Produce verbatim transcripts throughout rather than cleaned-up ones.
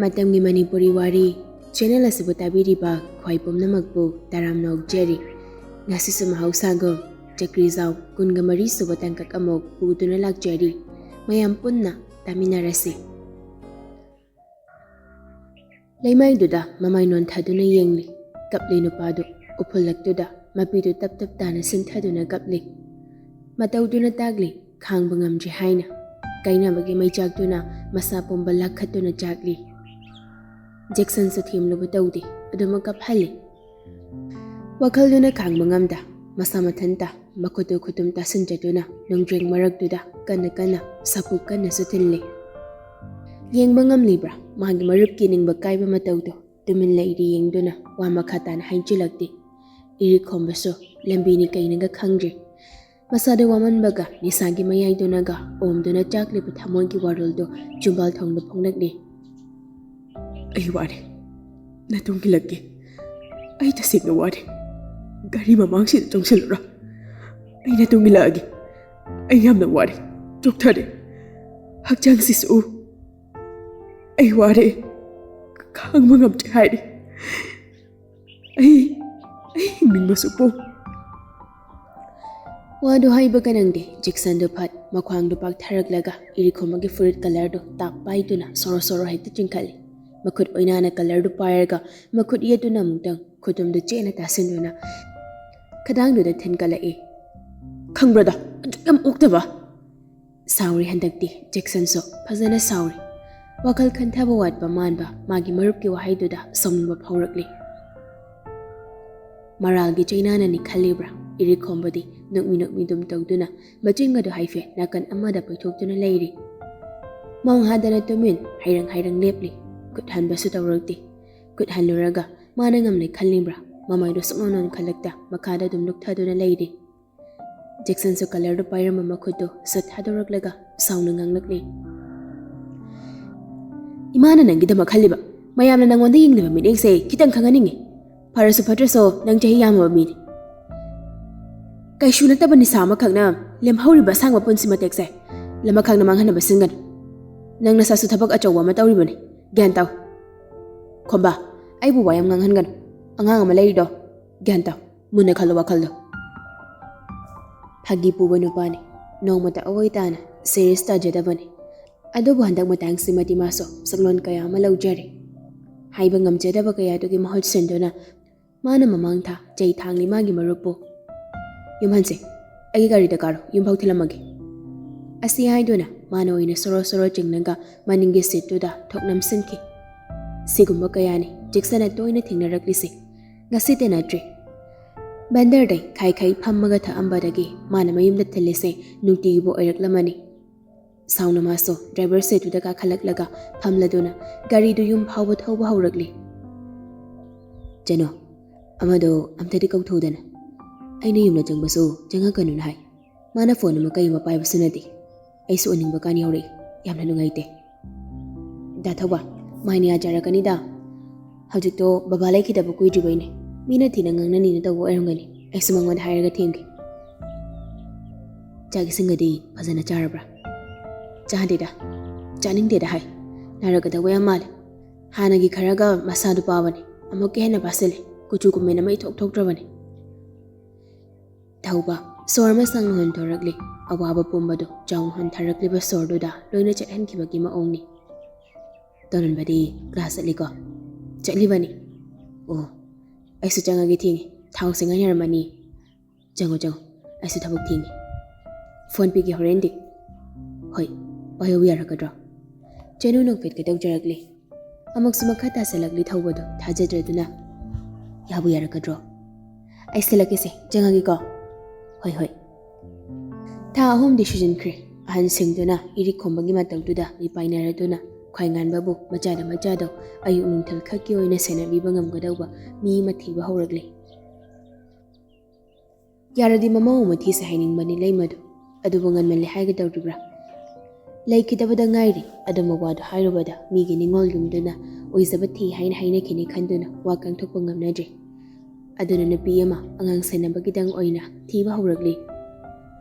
ꯃꯇꯝꯒꯤ ꯃꯅꯤꯄꯨꯔꯤ ꯋꯥꯔꯤ ꯆꯦꯅꯦꯜ ꯑꯁꯤꯕꯨ ꯇꯥꯕꯤꯔꯤꯕ ꯈ꯭ꯋꯥꯏ ꯄꯨꯝꯅꯃꯛꯄꯨ ꯇꯔꯥꯝꯅ ꯑꯣꯛꯆꯔꯤ꯫ ꯉꯁꯤꯁꯨ ꯃꯍꯧꯁꯥꯒꯨꯝ ꯆꯀ꯭ꯔꯤꯖꯥꯎ ꯀꯨꯟꯒ ꯃꯔꯤ ꯁꯨꯕ ꯇꯥꯡꯀꯛ ꯑꯃꯨꯛ ꯄꯨꯗꯨꯅ ꯂꯥꯛꯆꯔꯤ꯫ ꯃꯌꯥꯝ ꯄꯨꯟꯅ ꯇꯥꯃꯤꯟꯅꯔꯁꯤ꯫ ꯂꯩꯃꯥꯏꯗꯨꯗ ꯃꯃꯥꯏ ꯅꯣꯟꯊꯗꯨꯅ ꯌꯦꯡꯂꯤ꯫ ꯀꯞꯂꯤ ꯅꯨꯄꯥꯗꯨ ꯎꯐꯨꯜꯂꯛꯇꯨꯗ ꯃꯄꯤꯗꯨ ꯇꯞ ꯇꯞ ꯇꯥꯅ ꯁꯤꯟꯊꯗꯨꯅ ꯀꯞꯂꯤ꯫ ꯃꯇꯧꯗꯨꯅ ꯇꯥꯛꯂꯤ ꯈꯥꯡꯕ ꯉꯝꯗ꯭ꯔꯤ ꯍꯥꯏꯅ꯫ ꯀꯥꯏꯅꯕꯒꯤ ꯃꯩꯆꯥꯛꯇꯨꯅ ꯃꯁꯥ ꯄꯨꯝꯕ ꯂꯥꯛꯈꯠꯇꯨꯅ ꯆꯥꯛꯂꯤ꯫ ꯖꯦꯛꯁꯟꯁꯨ ꯊꯦꯝꯂꯨꯕ ꯇꯧꯗꯦ, ꯑꯗꯨꯃꯛ ꯀꯞꯍꯜꯂꯤ꯫ ꯋꯥꯈꯜꯗꯨꯅ ꯈꯥꯡꯕ ꯉꯝꯗ ꯃꯁꯥ ꯃꯊꯟꯇ ꯃꯈꯨꯠꯇꯨ ꯈꯨꯇꯨꯝ ꯇꯥꯁꯤꯟꯖꯗꯨꯅ ꯅꯣꯡꯖ꯭ꯔꯦꯡ ꯃꯔꯛꯇꯨꯗ ꯀꯟꯅ ꯀꯟꯅ ꯁꯥꯐꯨ ꯀꯟꯅꯁꯨ ꯊꯤꯜꯂꯤ꯫ ꯌꯦꯡꯕ ꯉꯝꯂꯤꯕ꯭ꯔꯥ ꯃꯥꯒꯤ ꯃꯔꯨꯞꯀꯤ ꯅꯤꯡꯕ ꯀꯥꯏꯕ ꯃꯇꯧꯗꯣ? ꯇꯨꯃꯤꯟ ꯂꯩꯔꯤ ꯌꯦꯡꯗꯨꯅ ꯋꯥ ꯃꯈꯥ ꯇꯥꯅ ꯍꯥꯏꯖꯤꯜꯂꯛꯇꯦ꯫ ꯏꯔꯤꯛ ꯈꯣꯝꯕꯁꯨ ꯂꯝꯕꯤꯅꯤ ꯀꯩꯅꯒ ꯈꯪꯗ꯭ꯔꯤ꯫ ꯃꯁꯥꯗ ꯋꯥꯃꯟꯕꯒ ꯅꯤꯁꯥꯒꯤ ꯃꯌꯥꯏꯗꯨꯅꯒ ꯑꯣꯝꯗꯨꯅ ꯆꯥꯛꯂꯤꯕ ꯊꯃꯣꯏꯒꯤ ꯋꯥꯔꯣꯜꯗꯨ ꯆꯨꯝꯕꯥꯜ ꯊꯣꯡꯗ ꯐꯣꯡꯂꯛꯂꯤ꯫ "ꯑꯩ ꯋꯥꯔꯦ, ꯅꯇꯨꯡ ꯏꯜꯂꯛꯀꯦ꯫ ꯑꯩ ꯇꯁꯦꯡꯅ ꯋꯥꯔꯦ꯫ ꯒꯥꯔꯤ ꯃꯃꯥꯡꯁꯤꯗ ꯆꯪꯁꯤꯜꯂꯨꯔꯣ꯫ ꯑꯩ ꯅꯇꯨꯡ ꯏꯜꯂꯛꯑꯒꯦ꯫ ꯑꯩ ꯌꯥꯝꯅ ꯋꯥꯔꯦ, ꯆꯣꯛꯊꯔꯦ꯫ ꯍꯛꯆꯥꯡꯁꯤꯁꯨ ꯑꯩ ꯋꯥꯔꯦ, ꯈꯥꯡꯕ ꯉꯝꯗ꯭ꯔꯦ ꯍꯥꯏꯔꯦ꯫ ꯑꯩ, ꯑꯩ ꯍꯤꯡꯅꯤꯡꯕꯁꯨ ꯄꯣꯛ"꯫ ꯋꯥꯗꯨ ꯍꯥꯏꯕꯒ ꯅꯪꯗꯦ, ꯖꯦꯛꯁꯟꯗꯨ ꯐꯠ ꯃꯈ꯭ꯋꯥꯡꯗꯨ ꯄꯥꯛꯊꯔꯛꯂꯒ ꯏꯔꯤꯈꯣꯝꯕꯒꯤ ꯐꯨꯔꯤꯠ ꯀꯂꯔꯗꯨ ꯇꯥꯞ ꯄꯥꯏꯗꯨꯅ ꯁꯣꯔꯣ ꯁꯣꯔꯣ ꯍꯦꯛꯇ ꯆꯤꯡꯈꯠꯂꯤ꯫ ꯃꯈꯨꯠ ꯑꯣꯏꯅꯥꯅ ꯀꯂꯔꯗꯨ ꯄꯥꯏꯔꯒ ꯃꯈꯨꯠ ꯌꯦꯠꯇꯨꯅ ꯑꯃꯨꯛꯇꯪ ꯈꯨꯇꯨꯝꯗꯨ ꯆꯦꯠꯅ ꯇꯥꯁꯤꯟꯗꯨꯅ ꯈꯗꯥꯡꯗꯨꯗ ꯊꯤꯟꯀꯠꯂꯛꯏ꯫ "ꯈꯪꯕ꯭ꯔꯥꯗ, ꯑꯗꯨꯛ ꯌꯥꯝ ꯑꯣꯛꯇꯕ!" ꯁꯥꯎꯔꯤ ꯍꯟꯗꯛꯇꯤ ꯖꯦꯛꯁꯟꯁꯨ, ꯐꯖꯅ ꯁꯥꯎꯔꯤ꯫ ꯋꯥꯈꯜ ꯈꯟꯊꯕ ꯋꯥꯠꯄ ꯃꯥꯟꯕ ꯃꯥꯒꯤ ꯃꯔꯨꯞꯀꯤ ꯋꯥꯍꯩꯗꯨꯗ ꯁꯥꯎꯅꯤꯡꯕ ꯐꯥꯎꯔꯛꯂꯤ꯫ ꯃꯔꯥꯜꯒꯤ ꯆꯩꯅꯥꯅꯅꯤ ꯈꯜꯂꯤꯕ꯭ꯔꯥ? ꯏꯔꯤꯛ ꯈꯣꯝꯕꯗꯤ ꯅꯣꯛꯃꯤ ꯅꯣꯛꯃꯤ ꯑꯗꯨꯝ ꯇꯧꯗꯨꯅ ꯃꯆꯤꯟꯒꯗꯨ ꯍꯥꯏꯐꯦꯠ ꯅꯥꯀꯟ ꯑꯃꯗ ꯄꯩꯊꯣꯛꯇꯨꯅ ꯂꯩꯔꯤ꯫ ꯃꯣꯡ ꯍꯥꯗꯅ ꯇꯨꯃꯤꯟ ꯍꯩꯔꯪ ꯍꯩꯔꯪ ꯂꯦꯞꯂꯤ꯫ ꯈꯨꯠ ꯍꯟꯕꯁꯨ ꯇꯧꯔꯛꯇꯦ꯫ ꯈꯨꯠ ꯍꯜꯂꯨꯔꯒ ꯃꯥꯅ ꯉꯝꯂꯦ ꯈꯜꯂꯤꯕ꯭ꯔꯥ? ꯃꯃꯥꯏꯗꯨ ꯁꯨꯛꯅꯣꯟ ꯅꯣꯟꯈꯠꯂꯛꯇ ꯃꯈꯥꯗ ꯑꯗꯨꯝ ꯂꯨꯞꯊꯗꯨꯅ ꯂꯩꯔꯤ꯫ ꯖꯦꯛꯁꯟꯁꯨ ꯀꯂꯔꯗꯨ ꯄꯥꯏꯔꯝꯕ ꯃꯈꯨꯠꯇꯨ ꯁꯠ ꯊꯥꯗꯣꯔꯛꯂꯒ ꯁꯥꯎꯅ ꯉꯥꯡꯂꯛꯂꯤ꯫ "ꯏꯃꯥꯅ ꯅꯪꯒꯤꯗꯃꯛ ꯈꯜꯂꯤꯕ, ꯃꯌꯥꯝꯅ ꯅꯪꯉꯣꯟꯗ ꯌꯦꯡꯂꯤꯕ ꯃꯤꯠꯌꯦꯡꯁꯦ ꯈꯤꯇꯪ ꯈꯪꯍꯟꯅꯤꯡꯉꯤ꯫ ꯐꯔꯁꯨ ꯐꯠꯇ꯭ꯔꯁꯨ ꯅꯪ ꯆꯍꯤ ꯌꯥꯝꯃꯕ ꯃꯤꯅꯤ꯫ ꯀꯩꯁꯨ ꯅꯠꯇꯕ ꯅꯤꯁꯥ ꯑꯃꯈꯛꯅ ꯂꯦꯝꯍꯧꯔꯤꯕ ꯑꯁꯥꯡꯕ ꯄꯨꯟꯁꯤ ꯃꯇꯦꯛꯁꯦ ꯂꯃꯈꯥꯡꯅ ꯃꯥꯡꯍꯟꯅꯕ ꯁꯤꯟꯒꯅꯨ꯫ ꯅꯪ ꯅꯁꯥꯁꯨ ꯊꯕꯛ ꯑꯆꯧꯕ ꯑꯃ ꯇꯧꯔꯤꯕꯅꯤ꯫ ꯒ꯭ꯌꯥꯟ ꯇꯥꯎ꯫ ꯈꯣꯝꯕ, ꯑꯩꯕꯨ ꯋꯥ ꯌꯥꯝ ꯉꯥꯡꯍꯟꯒꯅꯨ꯫ ꯑꯉꯥꯡ ꯑꯃ ꯂꯩꯔꯤꯗꯣ꯫ ꯒ꯭ꯌꯥꯟ ꯇꯥꯎ꯫ ꯃꯨꯟꯅ ꯈꯜꯂꯣ ꯋꯥꯈꯜꯗꯣ꯫ ꯐꯥꯒꯤ ꯄꯨꯕ ꯅꯨꯄꯥꯅꯤ꯫ ꯅꯣꯡꯃꯇ ꯑꯋꯣꯏ ꯇꯥꯅ serious ꯇꯥꯖꯗꯕꯅꯤ꯫ ꯑꯗꯨꯕꯨ ꯍꯟꯗꯛ ꯃꯇꯥꯡꯁꯤꯃꯗꯤ ꯃꯥꯁꯨ ꯁꯛꯂꯣꯟ ꯀꯌꯥ ꯑꯃ ꯂꯧꯖꯔꯦ꯫ ꯍꯥꯏꯕ ꯉꯝꯖꯗꯕ ꯀꯌꯥꯗꯨꯒꯤ ꯃꯍꯨꯠ ꯁꯤꯟꯗꯨꯅ ꯃꯥꯅ ꯃꯃꯥꯡ ꯊꯥ ꯆꯩ ꯊꯥꯡꯂꯤ ꯃꯥꯒꯤ ꯃꯔꯨꯞꯄꯨ꯫ "ꯌꯨꯝꯍꯟꯁꯦ, ꯑꯩꯒꯤ ꯒꯥꯔꯤꯗ ꯀꯥꯔꯣ, ꯌꯨꯝꯐꯥꯎ ꯊꯤꯜꯂꯝꯃꯒꯦ"꯫ ꯑꯁꯤ ꯍꯥꯏꯗꯨꯅ ꯃꯥꯅ ꯑꯣꯏꯅ ꯁꯣꯔꯣ ꯁꯣꯔꯣ ꯆꯤꯡꯂꯒ ꯃꯅꯤꯡꯒꯤ seatꯇꯨꯗ ꯊꯣꯛ ꯅꯝꯁꯤꯟꯈꯤ꯫ ꯁꯤꯒꯨꯝꯕ ꯀꯌꯥꯅꯤ ꯖꯦꯛꯁꯟꯅ ꯇꯣꯏꯅ ꯊꯦꯡꯅꯔꯛꯂꯤꯁꯦ꯫ ꯉꯁꯤꯇ ꯅꯠꯇ꯭ꯔꯤ꯫ ꯕꯦꯟꯗꯔꯗꯩ ꯈꯥꯏ ꯈꯥꯏ ꯐꯝꯃꯒ ꯊꯛꯑꯝꯕꯗꯒꯤ ꯃꯥꯅ ꯃꯌꯨꯝꯗ ꯊꯤꯜꯂꯤꯁꯦ ꯅꯨꯡꯇꯤꯒꯤꯕꯨ ꯑꯣꯏꯔꯛꯂꯝꯃꯅꯤ꯫ ꯁꯥꯎꯅ ꯃꯥꯁꯨ driver seatꯇꯨꯗ ꯀꯥꯈꯠꯂꯛꯂꯒ ꯐꯝꯂꯗꯨꯅ ꯒꯥꯔꯤꯗꯨ ꯌꯨꯝ ꯐꯥꯎꯕ ꯊꯧꯕ ꯍꯧꯔꯛꯂꯤ꯫ "ꯆꯅꯣ, ꯑꯃꯗꯣ ꯑꯝꯇꯗꯤ ꯀꯧꯊꯣꯛꯎꯗꯅ꯫ ꯑꯩꯅ ꯌꯨꯝꯗ ꯆꯪꯕꯁꯨ ꯆꯪꯉꯛꯀꯅꯨꯅ ꯍꯥꯏ꯫ ꯃꯥꯅ phone ꯑꯃ ꯀꯩ ꯑꯃ ꯄꯥꯏꯕꯁꯨ ꯅꯠꯇꯦ꯫ ꯑꯩꯁꯨ ꯎꯅꯤꯡꯕ ꯀꯥꯟ ꯌꯧꯔꯛꯏ꯫ ꯌꯥꯝꯅ ꯅꯨꯡꯉꯥꯏꯇꯦ"꯫ "ꯗꯥ ꯊꯧꯕ, ꯃꯥꯏꯅ ꯌꯥꯖꯔꯛꯀꯅꯤꯗ꯫ ꯍꯧꯖꯤꯛꯇꯣ ꯕꯕꯥ ꯂꯩꯈꯤꯗꯕ ꯀꯨꯏꯗ꯭ꯔꯤꯕꯩꯅꯦ꯫ ꯃꯤꯅ ꯊꯤꯅ ꯉꯥꯡꯅꯅꯤꯅ ꯇꯧꯕ ꯑꯣꯏꯔꯝꯒꯅꯤ꯫ ꯑꯩꯁꯨ ꯃꯉꯣꯟꯗ ꯍꯥꯏꯔꯒ ꯊꯦꯝꯒꯦ"꯫ "ꯆꯥꯛ ꯏꯁꯤꯡꯒꯗꯤ ꯐꯖꯅ ꯆꯥꯔꯕ꯭ꯔꯥ?" "ꯆꯥꯗꯦꯗ꯫ ꯆꯥꯅꯤꯡꯗꯦꯗ ꯍꯥꯏ꯫ ꯅꯥꯔꯛꯀꯗꯧꯕ ꯌꯥꯝ ꯃꯥꯜꯂꯦ꯫ ꯍꯥꯟꯅꯒꯤ ꯈꯔꯒ ꯃꯁꯥꯗꯨ ꯄꯥꯕꯅꯦ꯫ ꯑꯃꯨꯛꯀ ꯍꯦꯟꯅ ꯄꯥꯁꯤꯜꯂꯦ꯫ ꯀꯨꯆꯨ ꯀꯨꯃꯦꯟ ꯑꯃ ꯏꯊꯣꯛ ꯊꯣꯛꯇ꯭ꯔꯕꯅꯦ"꯫ ꯊꯧꯕ ꯁꯣꯔ ꯑꯃ ꯁꯥꯡꯅ ꯍꯣꯟꯊꯣꯔꯛꯂꯤ꯫ ꯑꯋꯥꯕ ꯄꯨꯝꯕꯗꯨ ꯆꯥꯎꯅ ꯍꯣꯟꯊꯔꯛꯂꯤꯕ ꯁꯣꯔꯗꯨꯗ ꯂꯣꯏꯅ ꯆꯠꯍꯟꯈꯤꯕꯒꯤ ꯃꯑꯣꯡꯅꯤ꯫ "ꯇꯣꯅꯟꯕꯗꯤ class ꯆꯠꯂꯤꯀꯣ?" "ꯆꯠꯂꯤꯕꯅꯤ"꯫ "ꯑꯣ, ꯑꯩꯁꯨ ꯆꯪꯉꯒꯦ, ꯊꯦꯡꯉꯦ꯫ ꯊꯥꯎꯁꯦ ꯉꯥꯏꯅꯔꯝꯃꯅꯤ"꯫ "ꯆꯪꯉꯣ, ꯆꯪꯉꯣ꯫ ꯑꯩꯁꯨ ꯊꯕꯛ ꯊꯦꯡꯉꯦ꯫ Phone ꯄꯤꯒꯦ ꯍꯣꯔꯦꯟꯗꯤ"꯫ "ꯍꯣꯏ, ꯄꯥꯏꯍꯧ ꯌꯥꯔꯛꯀꯗ꯭ꯔꯣ?" ꯆꯅꯨ ꯅꯣꯛꯐꯦꯠꯀ ꯇꯧꯖꯔꯛꯂꯤ꯫ ꯑꯃꯨꯛꯁꯨ ꯃꯈꯥ ꯇꯥꯁꯜꯂꯛꯂꯤ ꯊꯧꯕꯗꯨ ꯊꯥꯖꯗ꯭ꯔꯗꯨꯅ꯫ "ꯌꯥꯕꯨ ꯌꯥꯔꯛꯀꯗ꯭ꯔꯣ?" "ꯑꯩ ꯁꯤꯜꯂꯛꯀꯦꯁꯦ, ꯆꯪꯉꯒꯦꯀꯣ"꯫ "ꯍꯣꯏ, ꯍꯣꯏ"꯫ ꯊꯥ ꯑꯍꯨꯝꯗꯤ ꯁꯨꯖꯤꯟꯈ꯭ꯔꯦ꯫ ꯑꯍꯟꯁꯤꯡꯗꯨꯅ ꯏꯔꯤꯛ ꯈꯣꯝꯕꯒꯤ ꯃꯇꯧꯗꯨꯗ ꯃꯤꯄꯥꯏꯅꯔꯗꯨꯅ ꯈ꯭ꯋꯥꯏ ꯉꯥꯟꯕꯕꯨ ꯃꯆꯥꯗ ꯃꯆꯥꯗꯧ ꯑꯌꯨꯛ ꯅꯨꯡꯊꯤꯜ ꯈꯛꯀꯤ ꯑꯣꯏꯅ ꯁꯦꯟꯅꯕꯤꯕ ꯉꯝꯒꯗꯧꯕ ꯃꯤ ꯑꯃ ꯊꯤꯕ ꯍꯧꯔꯛꯂꯦ꯫ ꯌꯥꯔꯗꯤ ꯃꯃꯧ ꯑꯃ ꯊꯤꯁꯦ ꯍꯥꯏꯅꯤꯡꯕꯅꯤ ꯂꯩꯃꯗꯨ, ꯑꯗꯨꯕꯨ ꯉꯟꯃꯜꯂꯦ ꯍꯥꯏꯒꯗꯧꯔꯤꯕ꯭ꯔꯥ? ꯂꯩꯈꯤꯗꯕꯗ ꯉꯥꯏꯔꯤ꯫ ꯑꯗꯨꯝꯕ ꯋꯥꯗꯨ ꯍꯥꯏꯔꯨꯕꯗ ꯃꯤꯒꯤ ꯅꯤꯡꯉꯣꯜ ꯌꯨꯝꯗꯨꯅ ꯑꯣꯏꯖꯕ ꯊꯤ ꯍꯥꯏꯅ ꯍꯥꯏꯅꯈꯤꯅꯤ ꯈꯟꯗꯨꯅ ꯋꯥ ꯀꯥꯡꯊꯣꯛꯄ ꯉꯝꯅꯗ꯭ꯔꯤ꯫ ꯑꯗꯨꯅ ꯅꯨꯄꯤ ꯑꯃ ꯑꯉꯥꯡ ꯁꯦꯟꯅꯕꯒꯤꯗꯪ ꯑꯣꯏꯅ ꯊꯤꯕ ꯍꯧꯔꯛꯂꯤ꯫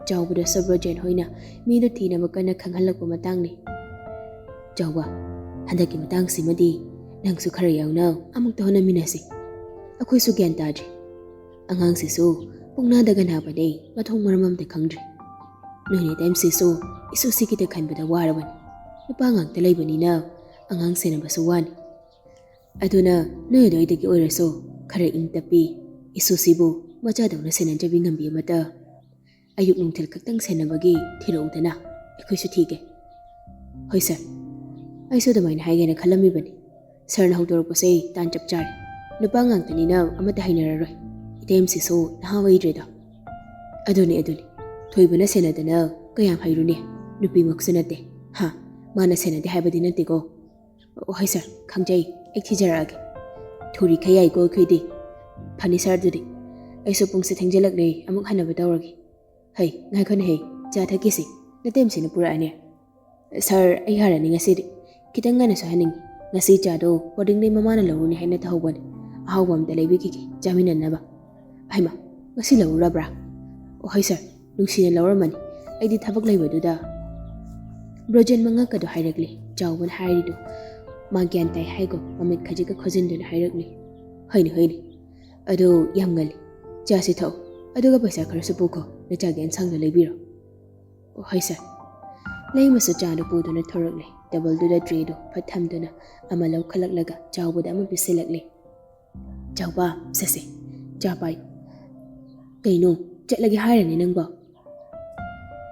ꯆꯥꯎꯕꯗꯁꯨ ꯕ꯭ꯔꯣꯖꯦꯟ ꯍꯣꯏꯅ ꯃꯤꯗꯨ ꯊꯤꯅꯕ ꯀꯟꯅ ꯈꯪꯍꯜꯂꯛꯄ ꯃꯇꯥꯡꯅꯤ꯫ "ꯆꯥꯎꯕ, ꯍꯟꯗꯛꯀꯤ ꯃꯇꯥꯡꯁꯤꯃꯗꯤ ꯅꯪꯁꯨ ꯈꯔ ꯌꯥꯎꯅ ꯑꯃꯨꯛꯇ ꯍꯣꯠꯅꯃꯤꯟꯅꯁꯤ꯫ ꯑꯩꯈꯣꯏꯁꯨ ꯒ꯭ꯌꯥꯟ ꯇꯥꯗ꯭ꯔꯤ꯫ ꯑꯉꯥꯡꯁꯤꯁꯨ ꯄꯨꯡꯅꯥꯗꯒ ꯅꯥꯕꯅꯦ, ꯃꯊꯣꯡ ꯃꯔꯝ ꯑꯝꯇ ꯈꯪꯗ꯭ꯔꯤ꯫ ꯅꯣꯏ ꯅꯦꯇꯦꯝꯁꯤꯁꯨ ꯏꯁꯨꯁꯤꯒꯤꯗ ꯈꯟꯕꯗ ꯋꯥꯔꯕꯅꯤ꯫ ꯅꯨꯄꯥ ꯉꯥꯛꯇ ꯂꯩꯕꯅꯤꯅ ꯑꯉꯥꯡ ꯁꯦꯟꯅꯕꯁꯨ ꯋꯥꯅꯤ꯫ ꯑꯗꯨꯅ ꯅꯣꯏ ꯑꯗꯨꯋꯥꯏꯗꯒꯤ ꯑꯣꯏꯔꯁꯨ ꯈꯔ ꯏꯪ ꯇꯞꯄꯤ, ꯏꯁꯨꯁꯤꯕꯨ ꯃꯆꯥꯗꯧꯅ ꯁꯦꯟꯅꯖꯕꯤ ꯉꯝꯕꯤ ꯑꯃꯇ ꯑꯌꯨꯛ ꯅꯨꯡꯊꯤꯜ ꯈꯛꯇꯪ ꯁꯦꯟꯅꯕꯒꯤ ꯊꯤꯔꯛꯎꯗꯅ, ꯑꯩꯈꯣꯏꯁꯨ ꯊꯤꯒꯦ꯫ ꯍꯣꯏ ꯁꯥꯔ, ꯑꯩꯁꯨ ꯑꯗꯨꯃꯥꯏꯅ ꯍꯥꯏꯒꯦꯅ ꯈꯜꯂꯝꯃꯤꯕꯅꯤ꯫ ꯁꯥꯔꯅ ꯍꯧꯗꯣꯔꯛꯄꯁꯦ ꯇꯥꯟ ꯆꯞ ꯆꯥꯔꯦ꯫ ꯅꯨꯄꯥ ꯉꯥꯛꯇꯅꯤꯅ ꯑꯃꯠꯇ ꯍꯩꯅꯔꯔꯣꯏ꯫ ꯏꯇꯩꯝꯁꯤꯁꯨ ꯅꯍꯥ ꯑꯣꯏꯗ꯭ꯔꯦꯗꯣ꯫ ꯑꯗꯨꯅꯤ, ꯑꯗꯨꯅꯤ꯫ ꯊꯣꯏꯕꯅ ꯁꯦꯟꯅꯗꯅ ꯀꯌꯥꯝ ꯍꯩꯔꯨꯅꯤ? ꯅꯨꯄꯤꯃꯛꯁꯨ ꯅꯠꯇꯦ꯫ ꯍꯥ? ꯃꯥꯅ ꯁꯦꯟꯅꯗꯦ ꯍꯥꯏꯕꯗꯤ ꯅꯠꯇꯦꯀꯣ꯫ ꯑꯣ, ꯍꯣꯏ ꯁꯥꯔ, ꯈꯪꯖꯩ꯫ ꯑꯩ ꯊꯤꯖꯔꯛꯑꯒꯦ꯫ ꯊꯨꯔꯤꯈꯩ ꯌꯥꯏꯀꯣ ꯑꯩꯈꯣꯏꯗꯤ꯫ ꯐꯅꯤ ꯁꯥꯔ, ꯑꯗꯨꯗꯤ꯫ ꯑꯩꯁꯨ ꯄꯨꯡꯁꯦ ꯊꯦꯡꯖꯤꯜꯂꯛꯂꯦ, ꯑꯃꯨꯛ ꯍꯟꯅꯕ ꯇꯧꯔꯒꯦ꯫ ꯍꯩ, ꯉꯥꯏꯈꯣꯅꯦ ꯍꯩ, ꯆꯥ ꯊꯛꯈꯤꯁꯤ꯫ ꯅꯇꯦꯝꯁꯤꯅ ꯄꯨꯔꯛꯑꯅꯤ꯫ ꯁꯥꯔ, ꯑꯩ ꯍꯥꯏꯔꯅꯤ ꯉꯁꯤꯗꯤ꯫ ꯈꯤꯇꯪ ꯉꯟꯅꯁꯨ ꯍꯟꯅꯤꯡꯉꯤ꯫ ꯉꯁꯤ ꯆꯥꯗꯣ ꯕꯣꯔꯗꯤꯡꯗꯩ ꯃꯃꯥꯅ ꯂꯧꯔꯨꯅꯤ ꯍꯥꯏꯅ ꯇꯧꯍꯧꯕꯅꯤ꯫ ꯑꯍꯥꯎꯕ ꯑꯝꯇ ꯂꯩꯕꯤꯈꯤꯒꯦ, ꯆꯥꯃꯤꯟꯅꯅꯕ꯫ ꯍꯩꯃꯥ, ꯉꯁꯤ ꯂꯧꯔꯨꯔꯕ꯭ꯔꯥ? ꯑꯣ, ꯍꯣꯏ ꯁꯥꯔ, ꯅꯨꯡꯁꯤꯅ ꯂꯧꯔꯝꯃꯅꯤ꯫ ꯑꯩꯗꯤ ꯊꯕꯛ ꯂꯩꯕꯗꯨꯗ꯫ ꯕ꯭ꯔꯣꯖꯦꯟ ꯃꯉꯛꯀꯗꯣ ꯍꯥꯏꯔꯛꯂꯤ, ꯆꯥꯎꯕꯅ ꯍꯥꯏꯔꯤꯗꯣ꯫ ꯃꯥ ꯒ꯭ꯌꯥꯟ ꯇꯥꯏ ꯍꯥꯏꯒꯣ, ꯃꯃꯤꯠ ꯈꯖꯤꯛꯀ ꯈꯣꯖꯤꯟꯗꯨꯅ ꯍꯥꯏꯔꯛꯂꯤ꯫ ꯍꯣꯏꯅꯦ, ꯍꯣꯏꯅꯦ꯫ ꯑꯗꯨ ꯌꯥꯝ ꯉꯜꯂꯤ꯫ ꯆꯥꯁꯤ ꯊꯛꯑꯣ꯫ ꯑꯗꯨꯒ ꯄꯩꯁꯥ ꯈꯔꯁꯨ ꯄꯨꯈꯣ, ꯅꯆꯥꯒꯤ ꯑꯦꯟꯁꯥꯡꯗꯣ ꯂꯩꯕꯤꯔꯣ꯫ ꯑꯣ, ꯍꯣꯏ ꯁꯥꯔ꯫ ꯂꯩꯃꯁꯨ ꯆꯥꯗꯨ ꯄꯨꯗꯨꯅ ꯊꯣꯔꯛꯂꯦ꯫ ꯇꯦꯕꯜꯗꯨꯗ ꯇ꯭ꯔꯦꯗꯨ ꯐꯠ ꯊꯝꯗꯨꯅ ꯑꯃ ꯂꯧꯈꯠꯂꯛꯂꯒ ꯆꯥꯎꯕꯗ ꯑꯃ ꯄꯤꯁꯤꯜꯂꯛꯂꯦ꯫ ꯆꯥꯎꯕ, ꯁꯦ ꯁꯦ, ꯆꯥ ꯄꯥꯏꯌꯨ꯫ ꯀꯩꯅꯣ, ꯆꯠꯂꯒꯦ ꯍꯥꯏꯔꯅꯤ ꯅꯪꯕꯣ?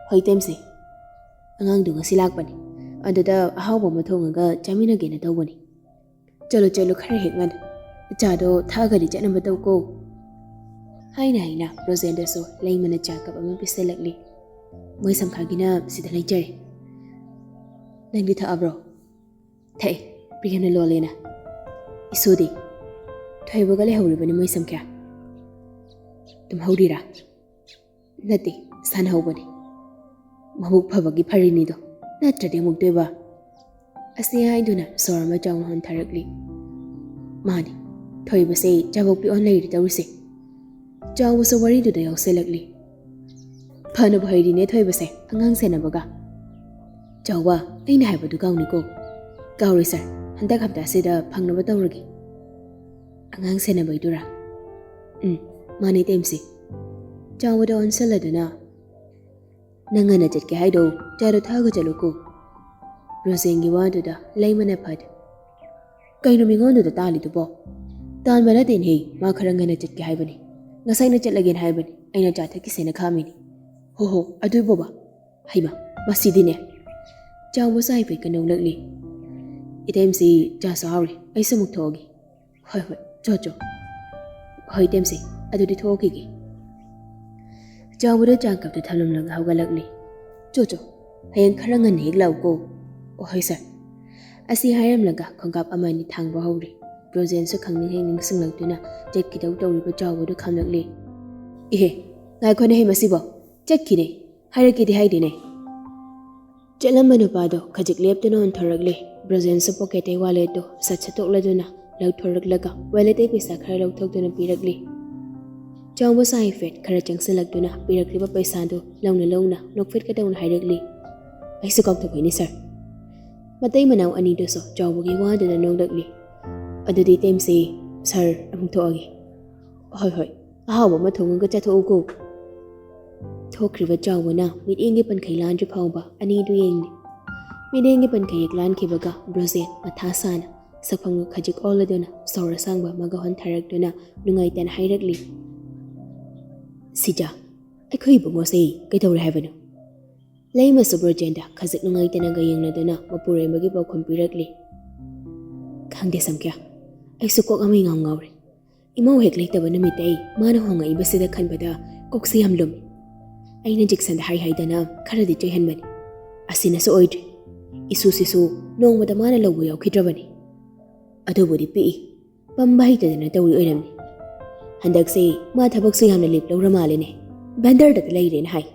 ꯍꯣꯏ ꯇꯦꯝꯁꯦ, ꯑꯉꯥꯡꯗꯨ ꯉꯁꯤ ꯂꯥꯛꯄꯅꯤ꯫ ꯑꯗꯨꯗ ꯑꯍꯥꯎꯕ ꯑꯃ ꯊꯣꯡꯉꯒ ꯆꯥꯃꯤꯟꯅꯒꯦꯅ ꯇꯧꯕꯅꯤ꯫ ꯆꯠꯂꯨ ꯆꯠꯂꯨ, ꯈꯔ ꯍꯦꯛ ꯉꯟꯅ꯫ ꯆꯥꯗꯣ ꯊꯛꯑꯒꯗꯤ ꯆꯠꯅꯕ ꯇꯧꯀꯣ꯫ ꯍꯥꯏꯅ ꯍꯥꯏꯅ ꯔꯣꯖꯦꯟꯗꯁꯨ ꯂꯩꯃꯅ ꯆꯥ ꯀꯞ ꯑꯃ ꯄꯤꯁꯤꯜꯂꯛꯂꯤ꯫ ꯃꯣꯏ ꯁꯝꯈꯥꯒꯤꯅ ꯁꯤꯗ ꯂꯩꯖꯔꯦ꯫ ꯅꯪꯗꯤ ꯊꯛꯑꯕ꯭ꯔꯣ? ꯊꯛꯑꯦ, ꯄ꯭ꯔꯤꯌꯝꯅ ꯂꯣꯜꯂꯦꯅ꯫ ꯏꯁꯨꯗꯤ? ꯊꯣꯏꯕꯒ ꯂꯩꯍꯧꯔꯤꯕꯅꯤ ꯃꯣꯏ ꯁꯝꯈ꯭ꯌꯥ꯫ ꯇꯨꯝꯍꯧꯔꯤꯔꯥ? ꯅꯠꯇꯦ, ꯁꯥꯟꯅꯍꯧꯕꯅꯤ꯫ ꯃꯕꯨꯛ ꯐꯕꯒꯤ ꯐꯔꯤꯅꯤꯗꯣ, ꯅꯠꯇ꯭ꯔꯗꯤ ꯑꯃꯨꯛꯇꯣꯏꯕ꯫ ꯑꯁꯤ ꯍꯥꯏꯗꯨꯅ ꯁꯣꯔ ꯑꯃ ꯆꯥꯎꯅ ꯍꯣꯟꯊꯔꯛꯂꯤ꯫ ꯃꯥꯅꯤ, ꯊꯣꯏꯕꯁꯦ ꯆꯥꯕꯣꯛ ꯄꯤꯛꯑꯣꯟ ꯂꯩꯔꯤ ꯇꯧꯔꯤꯁꯦ꯫ ꯆꯥꯎꯕꯁꯨ ꯋꯥꯔꯤꯗꯨꯗ ꯌꯥꯎꯁꯜꯂꯛꯂꯤ꯫ ꯐꯅꯕ ꯍꯩꯔꯤꯅꯦ ꯊꯣꯏꯕꯁꯦ, ꯑꯉꯥꯡ ꯁꯦꯟꯅꯕꯒ꯫ ꯆꯥꯎꯕ, ꯑꯩꯅ ꯍꯥꯏꯕꯗꯨ ꯀꯥꯎꯅꯤꯀꯣ꯫ ꯀꯥꯎꯔꯣꯏ ꯁꯥꯔ, ꯍꯟꯗꯛ ꯍꯞꯇꯥꯁꯤꯗ ꯐꯪꯅꯕ ꯇꯧꯔꯒꯦ꯫ ꯑꯉꯥꯡ ꯁꯦꯟꯅꯕꯩꯗꯨꯔꯥ? ꯎꯝ, ꯃꯥꯅꯦ ꯇꯦꯝꯁꯤ꯫ ꯆꯥꯎꯕꯗ ꯑꯣꯟꯁꯤꯜꯂꯗꯨꯅ, "ꯅꯪ ꯉꯟꯅ ꯆꯠꯀꯦ ꯍꯥꯏꯗꯣ ꯆꯥꯗꯣ ꯊꯛꯑꯒ ꯆꯠꯂꯨꯀꯣ꯫" ꯔꯣꯖꯦꯟꯒꯤ ꯋꯥꯗꯨꯗ ꯂꯩꯃꯅ ꯐꯠ, "ꯀꯩꯅꯣ ꯃꯤꯉꯣꯟꯗꯨꯗ ꯇꯥꯜꯂꯤꯗꯨꯕꯣ?" "ꯇꯥꯟꯕ ꯅꯠꯇꯦꯅꯦꯍꯦ, ꯃꯥ ꯈꯔ ꯉꯟꯅ ꯆꯠꯀꯦ ꯍꯥꯏꯕꯅꯤ꯫ ꯉꯁꯥꯏꯅ ꯆꯠꯂꯒꯦꯅ ꯍꯥꯏꯕꯅꯤ, ꯑꯩꯅ ꯆꯥ ꯊꯛꯈꯤꯁꯦꯅ ꯈꯥꯝꯃꯤꯅꯤ꯫" "ꯍꯣ ꯍꯣ, ꯑꯗꯨꯕꯣꯕ?" "ꯍꯩꯃ, ꯃꯁꯤꯗꯤꯅꯦ!" ꯆꯥꯎꯕ ꯁꯥꯏꯐꯦꯠꯀ ꯅꯣꯛꯂꯛꯂꯤ꯫ "ꯏꯇꯩꯃꯁꯤ ꯆꯥ ꯆꯥꯍꯧꯔꯤ, ꯑꯩꯁꯨ ꯑꯃꯨꯛ ꯊꯣꯛꯑꯒꯦ꯫" "ꯍꯣꯏ ꯍꯣꯏ, ꯆꯣ ꯆꯣ꯫" "ꯍꯣꯏ ꯏꯇꯩꯃꯁꯤ, ꯑꯗꯨꯗꯤ ꯊꯣꯛꯈꯤꯒꯦ꯫" ꯆꯥꯎꯕꯗ ꯆꯥ ꯀꯞꯇꯨ ꯊꯝꯂꯝꯂꯒ ꯍꯧꯒꯠꯂꯛꯂꯤ꯫ "ꯆꯣ ꯆꯣ, ꯍꯌꯦꯡ ꯈꯔ ꯉꯟꯅ ꯍꯦꯛ ꯂꯥꯛꯎꯀꯣ꯫" "ꯑꯣ ꯍꯣꯏ ꯁꯥꯔ꯫" ꯑꯁꯤ ꯍꯥꯏꯔꯝꯂꯒ ꯈꯣꯡꯀꯥꯞ ꯑꯃ ꯑꯅꯤ ꯊꯥꯡꯕ ꯍꯧꯔꯦ꯫ ꯔꯣꯖꯦꯟꯁꯨ ꯈꯪꯅꯤꯡ ꯍꯦꯛ ꯅꯤꯡꯁꯤꯡꯂꯛꯇꯨꯅ ꯆꯠꯈꯤꯗꯧ ꯇꯧꯔꯤꯕ ꯆꯥꯎꯕꯗꯨ ꯈꯥꯝꯂꯛꯂꯤ꯫ "ꯏꯍꯦ, ꯉꯥꯏꯈꯣꯅꯦꯍꯦ ꯃꯁꯤꯕꯣ, ꯆꯠꯈꯤꯅꯦ, ꯍꯥꯏꯔꯛꯀꯦꯗꯤ ꯍꯥꯏꯗꯦꯅꯦ꯫" ꯆꯠꯂꯝꯕ ꯅꯨꯄꯥꯗꯣ ꯈꯖꯤꯛ ꯂꯦꯞꯇꯨꯅ ꯑꯣꯟꯊꯣꯔꯛꯂꯦ꯫ ꯔꯣꯖꯦꯟꯁꯨ ꯄꯣꯀꯦꯠꯇꯩ ꯋꯥꯂꯦꯠꯇꯨ ꯁꯠ ꯁꯠꯇꯣꯛꯂꯗꯨꯅ ꯂꯧꯊꯣꯔꯛꯂꯒ ꯋꯥꯂꯦꯠꯇꯩ ꯄꯩꯁꯥ ꯈꯔ ꯂꯧꯊꯣꯛꯇꯨꯅ ꯄꯤꯔꯛꯂꯤ꯫ ꯆꯥꯎꯕ ꯁꯥꯏꯐꯦꯠ ꯈꯔ ꯆꯪꯁꯤꯜꯂꯛꯇꯨꯅ ꯄꯤꯔꯛꯂꯤꯕ ꯄꯩꯁꯥꯗꯨ ꯂꯧꯅ ꯂꯧꯅ ꯅꯣꯛꯐꯦꯠꯀꯗꯧꯅ ꯍꯥꯏꯔꯛꯂꯤ꯫ "ꯑꯩꯁꯨ ꯀꯥꯎꯊꯣꯛꯄꯩꯅꯤ ꯁꯥꯔ꯫" ꯃꯇꯩ ꯃꯅꯥꯎ ꯑꯅꯤꯗꯨꯁꯨ ꯆꯥꯎꯕꯒꯤ ꯋꯥꯗꯨꯗ ꯅꯣꯛꯂꯛꯂꯤ꯫ "ꯑꯗꯨꯗꯤ ꯏꯇꯩꯃꯁꯤ, ꯁꯥꯔ ꯑꯃꯨꯛ ꯊꯣꯛꯑꯒꯦ꯫" "ꯍꯣꯏ ꯍꯣꯏ, ꯑꯍꯥꯎꯕ ꯑꯃ ꯊꯣꯡꯉꯒ ꯆꯥꯊꯣꯛꯎꯀꯣ꯫" ꯊꯣꯛꯈ꯭ꯔꯤꯕ ꯆꯥꯎꯕꯅ ꯃꯤꯠꯌꯦꯡꯒꯤ ꯄꯟꯈꯩ ꯂꯥꯟꯗ꯭ꯔꯤ ꯐꯥꯎꯕ ꯑꯅꯤꯗꯨ ꯌꯦꯡꯂꯤ꯫ ꯃꯤꯠꯌꯦꯡꯒꯤ ꯄꯟꯈꯩ ꯍꯦꯛ ꯂꯥꯟꯈꯤꯕꯒ ꯕ꯭ꯔꯣꯖꯦꯟ ꯃꯊꯥ ꯁꯥꯅ ꯁꯛꯐꯝꯒ ꯈꯖꯤꯛ ꯑꯣꯜꯂꯗꯨꯅ ꯁꯣꯔ ꯑꯁꯥꯡꯕ ꯑꯃꯒ ꯍꯣꯟꯊꯔꯛꯇꯨꯅ ꯅꯨꯡꯉꯥꯏꯇꯅ ꯍꯥꯏꯔꯛꯂꯤ꯫ "ꯁꯤꯖꯥ, ꯑꯩꯈꯣꯏ ꯏꯕꯨꯡꯉꯣꯁꯦ ꯀꯩꯗꯧꯔꯦ ꯍꯥꯏꯕꯅꯣ?" ꯂꯩꯃꯁꯨ ꯕ꯭ꯔꯣꯖꯦꯟꯗ ꯈꯖꯤꯛ ꯅꯨꯡꯉꯥꯏꯇꯅꯒ ꯌꯦꯡꯂꯗꯨꯅ ꯃꯄꯨꯔꯣꯏꯕꯒꯤ ꯄꯥꯎꯈꯨꯝ ꯄꯤꯔꯛꯂꯤ꯫ "ꯈꯪꯗꯦ ꯁꯝꯈ꯭ꯌꯥ, ꯑꯩꯁꯨ ꯀꯣꯛ ꯑꯃ ꯏꯉꯥꯎ ꯉꯥꯎꯔꯦ꯫ ꯏꯃꯧ ꯍꯦꯛ ꯂꯩꯇꯕ ꯅꯨꯃꯤꯠꯇꯩ ꯃꯥꯅ ꯍꯣꯡꯉꯛꯏꯕꯁꯤꯗ ꯈꯟꯕꯗ ꯀꯣꯛꯁꯦ ꯌꯥꯝ ꯂꯨꯝꯃꯤ꯫ ꯑꯩꯅ ꯖꯦꯛꯁꯟꯗ ꯍꯥꯏ ꯍꯥꯏꯗꯅ ꯈꯔꯗꯤ ꯆꯩꯍꯟꯕꯅꯤ꯫ ꯑꯁꯤꯅꯁꯨ ꯑꯣꯏꯗ꯭ꯔꯤ꯫ ꯏꯁꯨꯁꯤꯁꯨ ꯅꯣꯡꯃꯗ ꯃꯥꯅ ꯂꯧꯕ ꯌꯥꯎꯈꯤꯗ꯭ꯔꯕꯅꯤ꯫ ꯑꯗꯨꯕꯨꯗꯤ ꯄꯤꯛꯏ, ꯄꯝꯕ ꯍꯩꯇꯗꯅ ꯇꯧꯔꯤ ꯑꯣꯏꯔꯝꯅꯤ꯫ ꯍꯟꯗꯛꯁꯦ ꯃꯥ ꯊꯕꯛꯁꯨ ꯌꯥꯝꯅ ꯂꯦꯞꯂꯧꯔ ꯃꯥꯜꯂꯦꯅꯦ꯫ ꯚꯦꯟꯗꯔꯗ ꯂꯩꯔꯦꯅ ꯍꯥꯏ꯫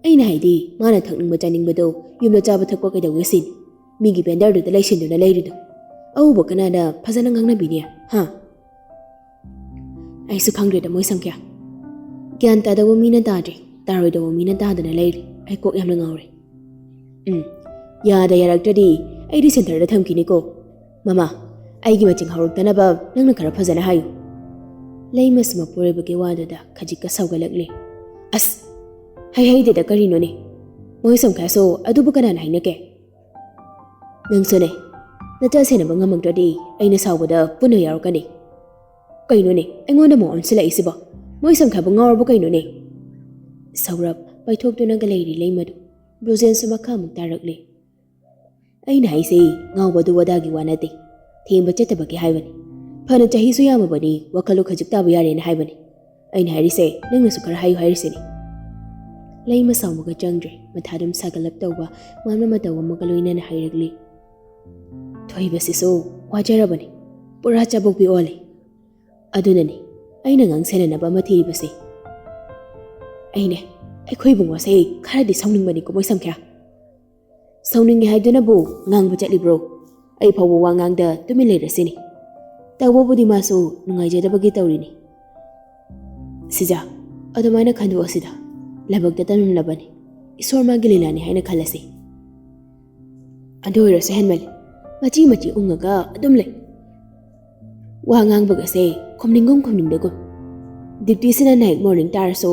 ꯑꯩꯅ ꯍꯥꯏꯗꯤ ꯃꯥꯅ ꯊꯛꯅꯤꯡꯕ ꯆꯥꯅꯤꯡꯕꯗꯣ ꯌꯨꯝꯗ ꯆꯥꯕ ꯊꯛꯄ ꯀꯩꯗꯧꯒꯦ ꯁꯤꯅꯤ꯫ ꯃꯤꯒꯤ ꯚꯦꯟꯗꯔꯗꯨꯗ ꯂꯩꯁꯤꯟꯗꯨꯅ ꯂꯩꯔꯤꯗꯣ꯫ ꯑꯎꯕ ꯀꯅꯥꯅ ꯐꯖꯅ ꯉꯥꯡꯅꯕꯤꯅꯤ, ꯍꯥ?" "ꯑꯩꯁꯨ ꯈꯪꯗ꯭ꯔꯦꯗ ꯃꯣꯏ ꯁꯝꯈ꯭ꯌꯥ꯫ ꯒ꯭ꯌꯥꯟ ꯇꯥꯗꯧꯕ ꯃꯤꯅ ꯇꯥꯗ꯭ꯔꯦ, ꯇꯥꯔꯣꯏꯗꯧꯕ ꯃꯤꯅ ꯇꯥꯗꯅ ꯂꯩꯔꯦ꯫ ꯑꯩ ꯀꯣꯛ ꯌꯥꯝꯅ ꯉꯥꯎꯔꯦ꯫ ꯎꯝ, ꯌꯥꯗ ꯌꯥꯔꯛꯇ꯭ꯔꯗꯤ ꯑꯩꯗꯤ ꯁꯦꯟꯇꯔꯗ ꯊꯝꯈꯤꯅꯤꯀꯣ꯫ ꯃꯃꯥ, ꯑꯩꯒꯤ ꯃꯆꯤꯡ ꯍꯧꯔꯛꯇꯅꯕ ꯅꯪꯅ ꯈꯔ ꯐꯖꯅ ꯍꯥꯏꯌꯨ꯫ ꯂꯩꯃꯁꯨ ꯃꯄꯨꯔꯣꯏꯕꯒꯤ ꯋꯥꯗꯨꯗ ꯈꯖꯤꯛꯀ ꯁꯥꯎꯒꯠꯂꯛꯂꯦ꯫ ꯑꯁ! ꯍꯩ ꯍꯩꯗꯦꯗ ꯀꯔꯤꯅꯣꯅꯦ? ꯃꯣꯏ ꯁꯝꯈꯥꯁꯨ ꯑꯗꯨꯕꯨ ꯀꯅꯥꯅ ꯍꯥꯏꯅꯒꯦ? ꯅꯪꯁꯨꯅꯦ, ꯅꯆꯥ ꯁꯦꯟꯅꯕ ꯉꯝꯃꯛꯇ꯭ꯔꯗꯤ ꯑꯩꯅ ꯁꯥꯎꯕꯗ ꯄꯨꯟꯅ ꯌꯥꯎꯔꯛꯀꯅꯤ꯫ ꯀꯩꯅꯣꯅꯦ, ꯑꯩꯉꯣꯟꯗ ꯑꯃꯨꯛ ꯑꯣꯟꯁꯤꯜꯂꯛꯏꯁꯤꯕꯣ? ꯃꯣꯏ ꯁꯝꯈꯥꯕꯨ ꯉꯥꯎꯔꯕ ꯀꯩꯅꯣꯅꯦ? ꯁꯧꯔꯞ ꯄꯥꯏꯊꯣꯛꯇꯨꯅꯒ ꯂꯩꯔꯤ ꯂꯩꯃꯗꯨ꯫ ꯕ꯭ꯔꯨꯖꯦꯟꯁꯨ ꯃꯈꯥ ꯑꯃꯨꯛ ꯇꯥꯔꯛꯂꯦ꯫ ꯑꯩꯅ ꯍꯥꯏꯁꯦ ꯉꯥꯎꯕꯗꯨ ꯋꯥꯗꯥꯒꯤ ꯋꯥ ꯅꯠꯇꯦ꯫ ꯊꯦꯝꯕ ꯆꯠꯇꯕꯒꯤ ꯍꯥꯏꯕꯅꯤ꯫ ꯐꯅ ꯆꯍꯤꯁꯨ ꯌꯥꯝꯃꯕꯅꯤ, ꯋꯥꯈꯜꯂꯨ ꯈꯖꯤꯛ ꯇꯥꯕ ꯌꯥꯔꯦꯅ ꯍꯥꯏꯕꯅꯤ꯫ ꯑꯩꯅ ꯍꯥꯏꯔꯤꯁꯦ ꯅꯪꯅꯁꯨ ꯈꯔ ꯍꯥꯏꯌꯨ ꯍꯥꯏꯔꯤꯁꯤꯅꯤ꯫ ꯂꯩꯃ ꯁꯥꯎꯕꯒ ꯆꯪꯗ꯭ꯔꯦ, ꯃꯊꯥ ꯑꯗꯨꯝ ꯁꯥꯒꯠꯂꯞ ꯇꯧꯕ ꯃꯥꯟꯕ ꯃꯇꯧ ꯑꯃꯒ ꯂꯣꯏꯅꯅ ꯍꯥꯏꯔꯛꯂꯤ꯫ ꯊꯣꯏꯕꯁꯤꯁꯨ ꯋꯥꯖꯔꯕꯅꯤ, ꯄꯨꯔꯥ ꯆꯥꯕꯣꯛꯄꯤ ꯑꯣꯜꯂꯦ꯫ ꯑꯗꯨꯅꯅꯤ ꯑꯩꯅ ꯉꯥꯡꯁꯦꯟꯅꯅꯕ ꯑꯃ ꯊꯤꯔꯤꯕꯁꯦ꯫ ꯑꯩꯅꯦ, ꯑꯩꯈꯣꯏ ꯏꯕꯨꯡꯉꯣꯁꯦ ꯈꯔꯗꯤ ꯁꯥꯎꯅꯤꯡꯕꯅꯤꯀꯣ ꯃꯣꯏ ꯁꯝꯈ꯭ꯌꯥ꯫ ꯁꯥꯎꯅꯤꯡꯉꯦ ꯍꯥꯏꯗꯨꯅꯕꯨ ꯉꯥꯡꯕ ꯆꯠꯂꯤꯕ꯭ꯔꯣ? ꯑꯩ ꯐꯥꯎꯕ ꯋꯥ ꯉꯥꯡꯗ ꯇꯨꯃꯤꯟ ꯂꯩꯔꯁꯤꯅꯤ꯫ ꯇꯧꯕꯕꯨꯗꯤ ꯃꯥꯁꯨ ꯅꯨꯡꯉꯥꯏꯖꯗꯕꯒꯤ ꯇꯧꯔꯤꯅꯤ꯫ ꯁꯤꯖ, ꯑꯗꯨꯃꯥꯏꯅ ꯈꯟꯗꯣꯛꯑꯁꯤꯗ, ꯂꯥꯏꯕꯛꯇ ꯇꯝꯂꯝꯂꯕꯅꯤ꯫ ꯏꯁꯣꯔ ꯃꯥꯒꯤ ꯂꯤꯂꯥꯅꯤ ꯍꯥꯏꯅ ꯈꯜꯂꯁꯤ꯫ ꯑꯗꯨ ꯑꯣꯏꯔꯁꯨ ꯍꯦꯟꯃꯜꯂꯤ꯫ ꯃꯆꯤ ꯃꯆꯤ ꯎꯪꯉꯒ ꯑꯗꯨꯝ ꯂꯩ꯫ ꯋꯥ ꯉꯥꯡꯕꯒꯁꯦ ꯈꯨꯝꯅꯤꯡꯒꯨꯝ ꯈꯨꯝꯅꯤꯡꯗꯒꯨꯝ꯫ ꯗ꯭ꯌꯨꯇꯤꯁꯤꯅ ꯅꯥꯏꯠ ꯃꯣꯔꯅꯤꯡ ꯇꯥꯔꯁꯨ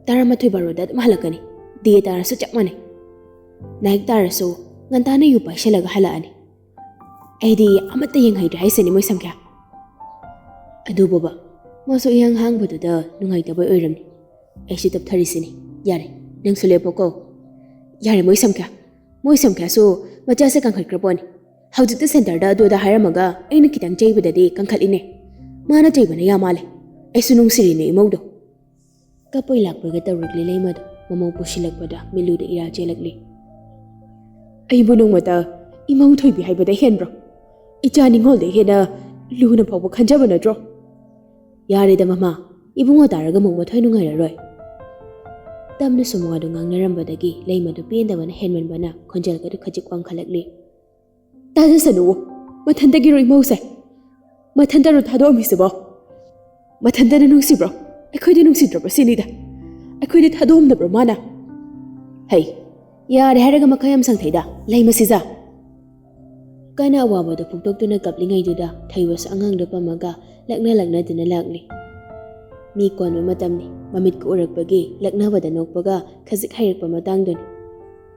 ꯇꯔꯥꯃꯥꯊꯣꯏ ꯕꯥꯔꯣꯗ ꯑꯗꯨꯝ ꯍꯜꯂꯛꯀꯅꯤ꯫ ꯗꯦ ꯇꯥꯔꯁꯨ ꯆꯞ ꯃꯥꯟꯅꯩ꯫ ꯅꯥꯏꯠ ꯇꯥꯔꯁꯨ ꯉꯟꯇꯥꯅ ꯌꯨ ꯄꯥꯏꯁꯜꯂꯒ ꯍꯜꯂꯛꯑꯅꯤ꯫ ꯑꯩꯗꯤ ꯑꯃꯠꯇ ꯌꯦꯡꯍꯩꯗ꯭ꯔꯦ ꯍꯥꯏꯁꯤꯅꯤ ꯃꯣꯏ ꯁꯝꯈ꯭ꯌꯥ꯫ ꯑꯗꯨꯕꯨꯕ, ꯃꯥꯁꯨ ꯏꯍꯥꯡ ꯍꯥꯡꯕꯗꯨꯗ ꯅꯨꯡꯉꯥꯏꯇꯕꯩ ꯑꯣꯏꯔꯝꯅꯤ꯫ ꯑꯩꯁꯨ ꯇꯞꯊꯔꯤꯁꯤꯅꯤ꯫ ꯌꯥꯔꯦ, ꯅꯪꯁꯨ ꯂꯦꯞꯄꯣꯀꯣ꯫ ꯌꯥꯔꯦ ꯃꯣꯏ ꯁꯝꯈ꯭ꯌꯥ꯫ ꯃꯣꯏ ꯁꯝꯈ꯭ꯌꯥꯁꯨ ꯃꯆꯥꯁꯦ ꯀꯟꯈꯠꯈ꯭ꯔ ꯄꯣꯠꯅꯤ꯫ ꯍꯧꯖꯤꯛꯇ ꯁꯦꯟꯇꯔꯗ ꯑꯗꯨ ꯑꯗꯥ ꯍꯥꯏꯔꯝꯃꯒ ꯑꯩꯅ ꯈꯤꯇꯪ ꯆꯩꯕꯗꯗꯤ ꯀꯟꯈꯠꯂꯤꯅꯦ꯫ ꯃꯥꯅ ꯆꯩꯕꯅ ꯌꯥ ꯃꯥꯜꯂꯦ꯫ ꯑꯩꯁꯨ ꯅꯨꯡꯁꯤꯔꯤꯅꯦ ꯏꯃꯧꯗꯣ꯫ ꯀꯞꯄꯣꯏ ꯂꯥꯛꯄꯣꯏꯒ ꯇꯧꯔꯛꯂꯤ ꯂꯩꯃꯗꯣ꯫ ꯃꯃꯧ ꯄꯨꯁꯤꯜꯂꯛꯄꯗ ꯃꯤꯠꯂꯨꯗ ꯏꯔꯥ ꯆꯦꯜꯂꯛꯂꯤ꯫ ꯑꯩꯕꯨ ꯅꯣꯡꯃꯇ ꯏꯃꯧ ꯊꯣꯏꯕꯤ ꯍꯥꯏꯕꯗ ꯍꯦꯟꯕ꯭ꯔꯣ? ꯏꯆꯥ ꯅꯤꯡꯉꯣꯜꯗ ꯍꯦꯟꯅ ꯂꯨꯅ ꯐꯥꯎꯕ ꯈꯟꯖꯕ ꯅꯠꯇ꯭ꯔꯣ? ꯌꯥꯔꯦꯗ ꯃꯃꯥ, ꯏꯕꯨꯡꯉꯣ ꯇꯥꯔꯒ ꯑꯃꯨꯛ ꯃꯊ꯭ꯋꯥꯏ ꯅꯨꯡꯉꯥꯏꯔꯔꯣꯏ꯫ ꯇꯞꯅ ꯁꯨꯝ ꯋꯥꯗꯨ ꯉꯥꯡꯅꯔꯝꯕꯗꯒꯤ ꯂꯩꯃꯗꯨ ꯄꯦꯟꯗꯕꯅ ꯍꯦꯟꯃꯟꯕꯅ ꯈꯣꯟꯖꯦꯜꯒꯗꯨ ꯈꯖꯤꯛ ꯋꯥꯡꯈꯠꯂꯛꯂꯤ꯫ ꯇꯥꯖꯁꯅꯨ, ꯃꯊꯟꯇꯒꯤꯔꯣ ꯏꯃꯧꯁꯦ? ꯃꯊꯟꯇꯔꯣ ꯊꯥꯗꯣꯛꯑꯝꯃꯤꯁꯤꯕꯣ? ꯃꯊꯟꯇꯅ ꯅꯨꯡꯁꯤꯕ꯭ꯔꯣ? ꯑꯩꯈꯣꯏꯗ ꯅꯨꯡꯁꯤꯗ꯭ꯔꯕ꯭ꯔꯣ ꯁꯤꯅꯤꯗ? ꯑꯩꯈꯣꯏꯗ ꯊꯥꯗꯣꯛꯑꯝꯗꯕ꯭ꯔꯣ ꯃꯥꯅ? ꯍꯩ, ꯌꯥꯔꯦ ꯍꯥꯏꯔꯒ ꯃꯈꯥ ꯌꯥꯝ ꯁꯪꯊꯩꯗ, ꯂꯩꯃꯁꯤꯖ꯫ ꯀꯟꯅ ꯑꯋꯥꯕꯗꯣ ꯐꯣꯡꯗꯣꯛꯇꯨꯅ ꯀꯞꯂꯤꯉꯩꯗꯨꯗ ꯊꯣꯏꯕꯁꯨ ꯑꯉꯥꯡꯗꯣ ꯄꯝꯃꯒ ꯂꯛꯅ ꯂꯛꯅꯗꯨꯅ ꯂꯥꯛꯂꯤ꯫ ꯃꯤ ꯀꯣꯟꯕ ꯃꯇꯝꯅꯤ꯫ ꯃꯃꯤꯠꯀ ꯎꯔꯛꯄꯒꯤ ꯂꯛꯅꯕꯗ ꯅꯣꯛꯄꯒ ꯈꯖꯤꯛ ꯍꯩꯔꯛꯄ ꯃꯇꯥꯡꯗꯨꯅꯤ꯫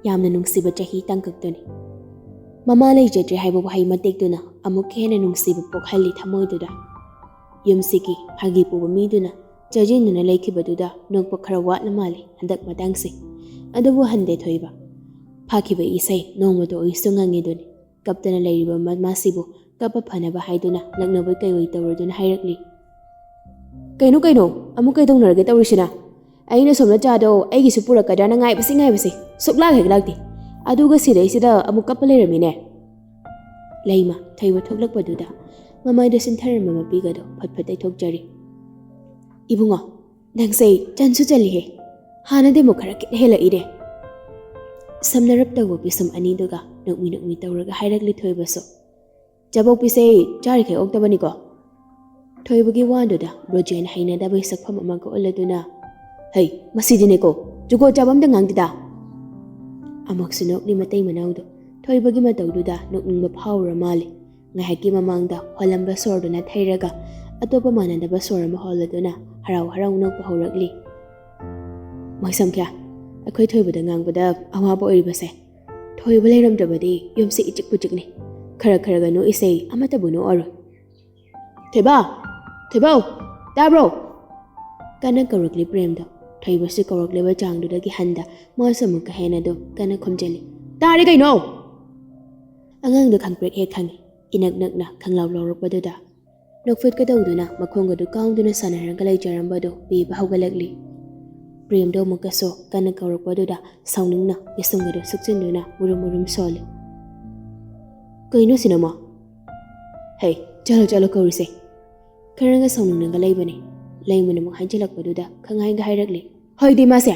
ꯌꯥꯝꯅ ꯅꯨꯡꯁꯤꯕ ꯆꯍꯤ ꯇꯥꯡꯀꯛꯇꯨꯅꯤ꯫ ꯃꯃꯥ ꯂꯩꯖꯗ꯭ꯔꯦ ꯍꯥꯏꯕ ꯋꯥꯍꯩ ꯃꯇꯦꯛꯇꯨꯅ ꯑꯃꯨꯛꯀ ꯍꯦꯟꯅ ꯅꯨꯡꯁꯤꯕ ꯄꯣꯛꯍꯜꯂꯤ ꯊꯃꯣꯏꯗꯨꯗ꯫ ꯌꯨꯝꯁꯤꯒꯤ ꯐꯥꯒꯤ ꯄꯨꯕ ꯃꯤꯗꯨꯅ ꯆꯥꯖꯤꯟꯗꯨꯅ ꯂꯩꯈꯤꯕꯗꯨꯗ ꯅꯣꯛꯄ ꯈꯔ ꯋꯥꯠꯂ ꯃꯥꯜꯂꯤ ꯍꯟꯗꯛ ꯃꯇꯥꯡꯁꯦ꯫ ꯑꯗꯨꯕꯨ ꯍꯟꯗꯦ ꯊꯣꯏꯕ꯫ ꯐꯥꯈꯤꯕ ꯏꯁꯩ ꯅꯣꯡꯃꯇ ꯑꯣꯏꯁꯨ ꯉꯪꯉꯤꯗꯨꯅꯤ꯫ ꯀꯞꯇꯅ ꯂꯩꯔꯤꯕ ꯃꯃꯥꯁꯤꯕꯨ ꯀꯞꯄ ꯐꯅꯕ ꯍꯥꯏꯗꯨꯅ ꯂꯛꯅꯕꯣꯏ ꯀꯩꯑꯣꯏ ꯇꯧꯔꯗꯨꯅ ꯍꯥꯏꯔꯛꯂꯤ꯫ "ꯀꯩꯅꯣ, ꯀꯩꯅꯣ? ꯑꯃꯨꯛ ꯀꯩꯗꯧꯅꯔꯒꯦ ꯇꯧꯔꯤꯁꯤꯅ? ꯑꯩꯅ ꯁꯣꯝꯗ ꯆꯥꯗꯣ ꯑꯩꯒꯤꯁꯨ ꯄꯨꯔꯛꯀꯗ꯭ꯔꯥꯅ ꯉꯥꯏꯕꯁꯤ ꯉꯥꯏꯕꯁꯤ ꯁꯨꯛꯂꯥꯛ ꯍꯦꯛ ꯂꯥꯛꯇꯦ꯫ ꯑꯗꯨꯒ ꯁꯤꯗꯩꯁꯤꯗ ꯑꯃꯨꯛ ꯀꯞꯄ ꯂꯩꯔꯝꯃꯤꯅꯦ꯫" ꯂꯩꯃ ꯊꯣꯏꯕ ꯊꯣꯛꯂꯛꯄꯗꯨꯗ ꯃꯃꯥꯏꯗ ꯆꯤꯟꯊꯔꯝꯕ ꯃꯄꯤꯒꯗꯣ ꯐꯠ ꯐꯠ ꯇꯩꯊꯣꯛꯆꯔꯤ꯫ "ꯏꯕꯨꯡꯉꯣ, ꯅꯪꯁꯦ ꯆꯟꯁꯨ ꯆꯜꯂꯤꯍꯦ꯫ ꯍꯥꯟꯅꯗꯤ ꯑꯃꯨꯛ ꯈꯔ ꯈꯤꯠ ꯍꯦꯜꯂꯛꯏꯅꯦ꯫" ꯁꯝꯅꯔꯞ ꯇꯧꯕ ꯄꯤꯁꯨꯝ ꯑꯅꯤꯗꯨꯒ ꯅꯣꯛꯃꯤ ꯅꯣꯛꯃꯤ ꯇꯧꯔꯒ ꯍꯥꯏꯔꯛꯂꯤ ꯊꯣꯏꯕꯁꯨ꯫ "ꯆꯥꯕꯣꯛꯄꯤꯁꯦ ꯆꯥꯔꯤꯈꯩ ꯑꯣꯛꯇꯕꯅꯤꯀꯣ꯫" ꯊꯣꯏꯕꯒꯤ ꯋꯥꯗꯨꯗ ꯕ꯭ꯔꯣꯖꯦꯟ ꯍꯩꯅꯗꯕꯒꯤ ꯁꯛꯐꯝ ꯑꯃꯒ ꯎꯠꯂꯗꯨꯅ, "ꯍꯩ, ꯃꯁꯤꯗꯤꯅꯦꯀꯣ, ꯖꯨꯒꯣꯠ ꯆꯥꯕ ꯑꯝꯇ ꯉꯥꯡꯗꯦꯗ꯫" ꯑꯃꯨꯛꯁꯨ ꯅꯣꯛꯂꯤ ꯃꯇꯩ ꯃꯅꯥꯎꯗꯣ꯫ ꯊꯣꯏꯕꯒꯤ ꯃꯇꯧꯗꯨꯗ ꯅꯣꯛꯅꯤꯡꯕ ꯐꯥꯎꯔ ꯃꯥꯜꯂꯤ꯫ ꯉꯥꯏꯍꯥꯛꯀꯤ ꯃꯃꯥꯡꯗ ꯍꯣꯜꯂꯝꯕ ꯁꯣꯔꯗꯨꯅ ꯊꯩꯔꯒ ꯑꯇꯣꯞꯄ ꯃꯥꯟꯅꯗꯕ ꯁꯣꯔ ꯑꯃ ꯍꯣꯜꯂꯗꯨꯅ ꯍꯔꯥꯎ ꯍꯔꯥꯎ ꯅꯣꯛꯄ ꯍꯧꯔꯛꯂꯤ꯫ "ꯃꯣꯏꯁꯝꯈ꯭ꯌꯥ, ꯑꯩꯈꯣꯏ ꯊꯣꯏꯕꯗ ꯉꯥꯡꯕꯗ ꯑꯋꯥꯕ ꯑꯣꯏꯔꯤꯕꯁꯦ꯫ ꯊꯣꯏꯕ ꯂꯩꯔꯝꯗ꯭ꯔꯕꯗꯤ ꯌꯨꯝꯁꯦ ꯏꯆꯤꯛꯄꯨ ꯆꯤꯛꯅꯤ꯫ ꯈꯔ ꯈꯔꯒ ꯅꯣꯛꯏꯁꯦ, ꯑꯃꯠꯇꯕꯨ ꯅꯣꯛꯑꯔꯣꯏ꯫" "ꯊꯣꯏꯕ! ꯊꯣꯏꯕꯧ! ꯇꯥꯕ꯭ꯔꯣ?" ꯀꯟꯅ ꯀꯧꯔꯛꯂꯤ ꯄ꯭ꯔꯦꯝꯗꯣ꯫ ꯊꯣꯏꯕꯁꯨ ꯀꯧꯔꯛꯂꯤꯕ ꯆꯥꯡꯗꯨꯗꯒꯤ ꯍꯟꯗ ꯃꯥꯁꯨ ꯑꯃꯨꯛꯀ ꯍꯦꯟꯅ ꯑꯗꯨꯝ ꯀꯟꯅ ꯈꯨꯝꯖꯤꯜꯂꯤ꯫ "ꯇꯥꯔꯦ ꯀꯩꯅꯣ?" ꯑꯉꯥꯡꯗꯣ ꯈꯪꯄ꯭ꯔꯦꯛ ꯍꯦꯛ ꯈꯪꯉꯤ꯫ ꯏꯅꯛ ꯅꯛꯅ ꯈꯪꯂꯥꯎ ꯂꯥꯎꯔꯛꯄꯗꯨꯗ ꯅꯣꯛꯐꯦꯠꯀ ꯇꯧꯗꯨꯅ ꯃꯈꯣꯡꯒꯗꯨ ꯀꯥꯎꯗꯨꯅ ꯁꯥꯟꯅꯔꯒ ꯂꯩꯖꯔꯝꯕꯗꯨ ꯄꯦꯕ ꯍꯧꯒꯠꯂꯛꯂꯤ꯫ ꯄ꯭ꯔꯦꯝꯗꯣ ꯑꯃꯨꯛꯀꯁꯨ ꯀꯟꯅ ꯀꯧꯔꯛꯄꯗꯨꯗ ꯁꯥꯎꯅꯤꯡꯅ ꯄꯤꯁꯨꯝꯒꯗꯨ ꯁꯨꯛꯆꯤꯟꯗꯨꯅ ꯃꯨꯔꯨꯝ ꯃꯨꯔꯨꯝ ꯁꯣꯜꯂꯤ꯫ "ꯀꯩꯅꯣ ꯁꯤꯅꯃꯣ? ꯍꯩ, ꯆꯠꯂꯣ ꯆꯠꯂꯣ ꯀꯧꯔꯤꯁꯦ꯫" ꯈꯔꯒ ꯁꯥꯎꯅꯤꯡꯅꯒ ꯂꯩꯕꯅꯦ꯫ ꯂꯩꯃꯅ ꯑꯃꯨꯛ ꯍꯥꯏꯖꯤꯜꯂꯛꯄꯗꯨꯗ ꯈꯪꯍꯥꯏꯒ ꯍꯥꯏꯔꯛꯂꯤ꯫ "ꯍꯣꯏꯗꯤ ꯃꯥꯁꯦ,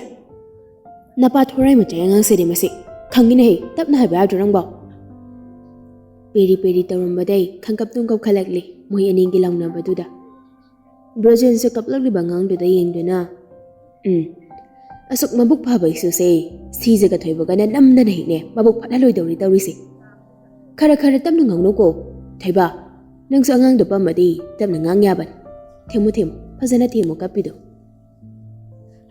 ꯅꯄꯥ ꯊꯣꯔꯥꯏ ꯃꯆꯩ ꯑꯉꯥꯡꯁꯤꯗꯤ ꯃꯁꯤ꯫ ꯈꯪꯉꯤꯅꯦꯍꯦ, ꯇꯞꯅ ꯍꯥꯏꯕ ꯌꯥꯗ꯭ꯔꯣ ꯅꯪꯕꯣ?" ꯄꯦꯔꯤ ꯄꯦꯔꯤ ꯇꯧꯔꯝꯕꯗꯩ ꯈꯪꯀꯞ ꯇꯨꯝ ꯀꯞꯈꯠꯂꯛꯂꯤ ꯃꯣꯏ ꯑꯅꯤꯒꯤ ꯂꯥꯎꯅꯕꯗꯨꯗ꯫ ꯕ꯭ꯔꯣꯖꯦꯟꯁꯨ ꯀꯞꯂꯛꯂꯤꯕ ꯑꯉꯥꯡꯗꯨꯗ ꯌꯦꯡꯗꯨꯅ, "ꯎꯝ, ꯑꯁꯨꯛ ꯃꯕꯨꯛ ꯐꯕ ꯏꯁꯨꯁꯦ ꯁꯤꯖꯒ ꯊꯣꯏꯕꯒꯅ ꯅꯝꯗꯅ ꯍꯦꯛꯅꯦ ꯃꯕꯨꯛ ꯐꯠꯍꯜꯂꯣꯏꯗꯧꯔꯤ ꯇꯧꯔꯤꯁꯦ꯫ "ꯈꯔ ꯈꯔ ꯇꯞꯅ ꯉꯥꯡꯅꯧꯀꯣ꯫ ꯊꯣꯏꯕ, ꯅꯪꯁꯨ ꯑꯉꯥꯡꯗꯣ ꯄꯝꯃꯗꯤ ꯇꯞꯅ ꯉꯥꯡ ꯌꯥꯕꯅꯤ꯫ ꯊꯦꯝꯃꯨ ꯊꯦꯝꯃꯨ, ꯐꯖꯅ ꯊꯦꯝꯃꯨ ꯀꯞꯄꯤꯗꯣ"꯫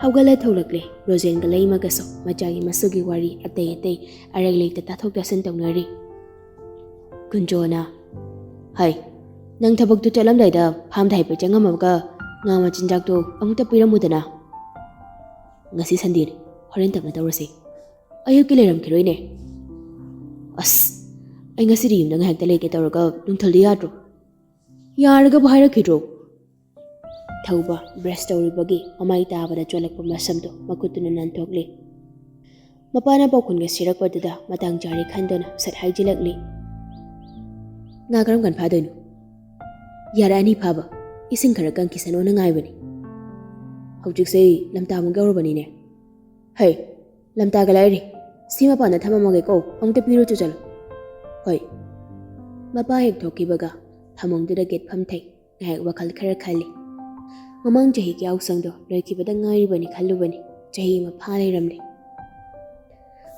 ꯍꯧꯒꯠꯂ ꯊꯣꯛꯂꯛꯂꯦ ꯔꯣꯖꯦꯟꯒ ꯂꯩꯃꯒꯁꯨ꯫ ꯃꯆꯥꯒꯤ ꯃꯁꯨꯒꯤ ꯋꯥꯔꯤ ꯑꯇꯩ ꯑꯇꯩ ꯑꯔꯩ ꯂꯩꯇ ꯇꯥꯊꯣꯛ ꯇꯥꯁꯤꯟ ꯇꯧꯅꯔꯤ꯫ ꯀꯨꯟꯖꯣꯅ, "ꯍꯩ, ꯅꯪ ꯊꯕꯛꯇꯨ ꯆꯠꯂꯝꯗꯥꯏꯗ ꯐꯥꯝꯗ ꯍꯥꯏꯐꯦꯠ ꯆꯪꯉꯝꯃꯒ ꯉꯥ ꯃꯆꯤꯟꯖꯥꯛꯇꯣ ꯑꯃꯨꯛꯇ ꯄꯤꯔꯝꯃꯨꯗꯅ꯫ ꯉꯁꯤ ꯁꯟꯗꯦꯅꯤ, ꯍꯣꯔꯦꯟ ꯇꯞꯅ ꯇꯧꯔꯁꯤ꯫ ꯑꯌꯨꯛꯀꯤ ꯂꯩꯔꯝꯈꯤꯔꯣꯏꯅꯦ꯫ ꯑꯁ, ꯑꯩ ꯉꯁꯤꯗꯤ ꯌꯨꯝꯗ ꯉꯥꯏꯍꯥꯛꯇ ꯂꯩꯒꯦ ꯇꯧꯔꯒ ꯅꯨꯡꯊꯤꯜꯗꯤ ꯌꯥꯗ꯭ꯔꯣ?" "ꯌꯥꯔꯒꯕꯨ ꯍꯥꯏꯔꯛꯈꯤꯗ꯭ꯔꯣ?" ꯊꯧꯕ ꯕ꯭ꯔꯁ ꯇꯧꯔꯤꯕꯒꯤ ꯃꯃꯥꯏ ꯇꯥꯕꯗ ꯆꯣꯠꯂꯛꯄ ꯃꯁꯝꯗꯣ ꯃꯈꯨꯠꯇꯨꯅ ꯅꯥꯟꯊꯣꯛꯂꯤ꯫ ꯃꯄꯥꯅ ꯄꯥꯎꯈꯨꯝꯒ ꯁꯤꯔꯛꯄꯗꯨꯗ ꯃꯇꯥꯡ ꯆꯥꯔꯦ ꯈꯟꯗꯨꯅ ꯁꯠ ꯍꯥꯏꯖꯤꯜꯂꯛꯂꯤ꯫ "ꯉꯥ ꯀꯔꯝ ꯀꯥꯟ ꯐꯥꯗꯣꯏꯅꯣ?" "ꯌꯥꯔꯛꯑꯅꯤ ꯐꯥꯕ꯫ ꯏꯁꯤꯡ ꯈꯔ ꯀꯪꯈꯤꯁꯅꯣꯅ ꯉꯥꯏꯕꯅꯤ꯫ ꯍꯧꯖꯤꯛꯁꯦ ꯂꯝꯇꯥꯃꯨꯛ ꯌꯧꯔꯕꯅꯤꯅꯦ꯫ ꯍꯩ, ꯂꯝꯇꯥꯒ ꯂꯥꯏꯔꯤ꯫ ꯁꯤ ꯃꯄꯥꯟꯗ ꯊꯝꯃꯝꯃꯒꯦꯀꯣ, ꯑꯃꯨꯛꯇ ꯄꯤꯔꯨꯆꯣ ꯆꯠꯂꯣ"꯫ "ꯍꯣꯏ"꯫ ꯃꯄꯥ ꯍꯦꯛ ꯊꯣꯛꯈꯤꯕꯒ ꯐꯃꯨꯡꯗꯨꯗ ꯒꯦꯠ ꯐꯝꯊꯩ꯫ ꯉꯥꯏꯍꯥꯛ ꯋꯥꯈꯜ ꯈꯔ ꯈꯜꯂꯤ꯫ ꯃꯃꯥꯡ ꯆꯍꯤꯒꯤ ꯌꯥꯎꯁꯪꯗꯣ ꯂꯣꯏꯈꯤꯕꯗ ꯉꯥꯏꯔꯤꯕꯅꯤ ꯈꯜꯂꯨꯕꯅꯤ꯫ ꯆꯍꯤ ꯑꯃ ꯐꯥ ꯂꯩꯔꯝꯂꯦ꯫